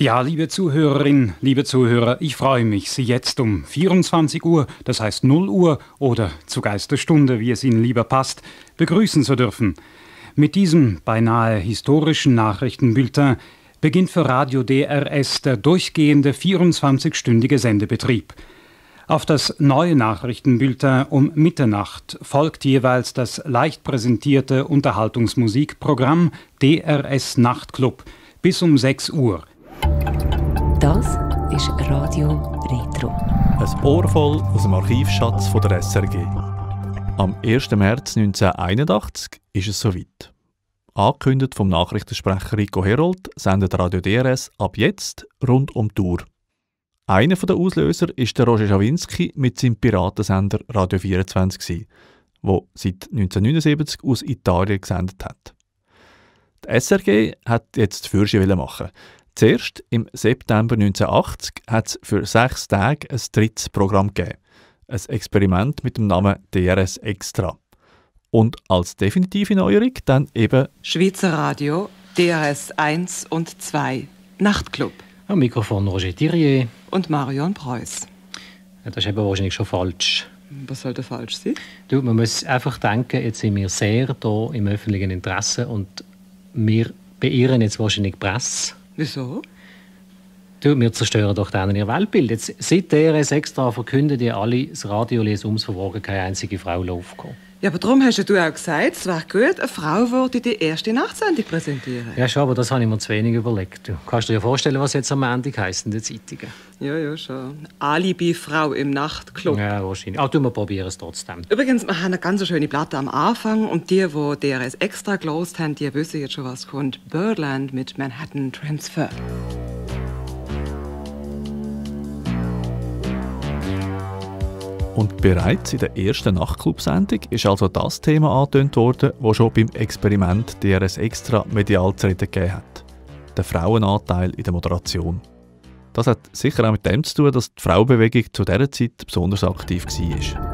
Ja, liebe Zuhörerinnen, liebe Zuhörer, ich freue mich, Sie jetzt um 24 Uhr, das heißt 0 Uhr oder zu Geisterstunde, wie es Ihnen lieber passt, begrüßen zu dürfen. Mit diesem beinahe historischen Nachrichtenbulletin beginnt für Radio DRS der durchgehende 24-stündige Sendebetrieb. Auf das neue Nachrichtenbulletin um Mitternacht folgt jeweils das leicht präsentierte Unterhaltungsmusikprogramm DRS Nachtclub bis um 6 Uhr. Das ist Radio Retro. Ein Ohr voll aus dem Archivschatz von der SRG. Am 1. März 1981 ist es soweit. Angekündigt vom Nachrichtensprecher Rico Herold sendet Radio DRS ab jetzt rund um die Uhr. Einer der Auslöser ist der Roger Schawinski mit seinem Piratensender Radio 24, der seit 1979 aus Italien gesendet hat. Die SRG hat jetzt die Fürsche machen. Zuerst im September 1980 hat es für 6 Tage ein drittes Programm gegeben. Ein Experiment mit dem Namen DRS Extra. Und als definitive Neuerung dann eben Schweizer Radio, DRS 1 und 2, Nachtclub. Am Mikrofon Roger Thirier. Und Marion Preuss. Ja, das ist eben wahrscheinlich schon falsch. Was sollte falsch sein? Du, man muss einfach denken, jetzt sind wir sehr hier im öffentlichen Interesse und wir beirren jetzt wahrscheinlich die Presse. Wieso? Du, wir zerstören doch denen ihr Weltbild. Jetzt, seit DRS Extra verkünden die alle, das Radio lässt ums Verborgen keine einzige Frau aufkommen. Ja, aber darum hast du auch gesagt, es wäre gut, eine Frau würde die erste Nachtsendung präsentieren. Ja, schon, aber das habe ich mir zu wenig überlegt. Du kannst dir ja vorstellen, was jetzt am Montag heisst in den Zeitungen. Ja, schon. Alibi-Frau im Nachtclub. Ja, wahrscheinlich. Aber wir probieren es trotzdem. Übrigens, wir haben eine ganz schöne Platte am Anfang und die DRS Extra gelost haben, die wissen jetzt schon, was kommt. Birdland mit Manhattan Transfer. Und bereits in der ersten Nachtclub-Sendung ist also das Thema angetönt worden, das schon beim Experiment DRS Extra medial zu reden gegeben hat. Der Frauenanteil in der Moderation. Das hat sicher auch mit dem zu tun, dass die Frauenbewegung zu dieser Zeit besonders aktiv war.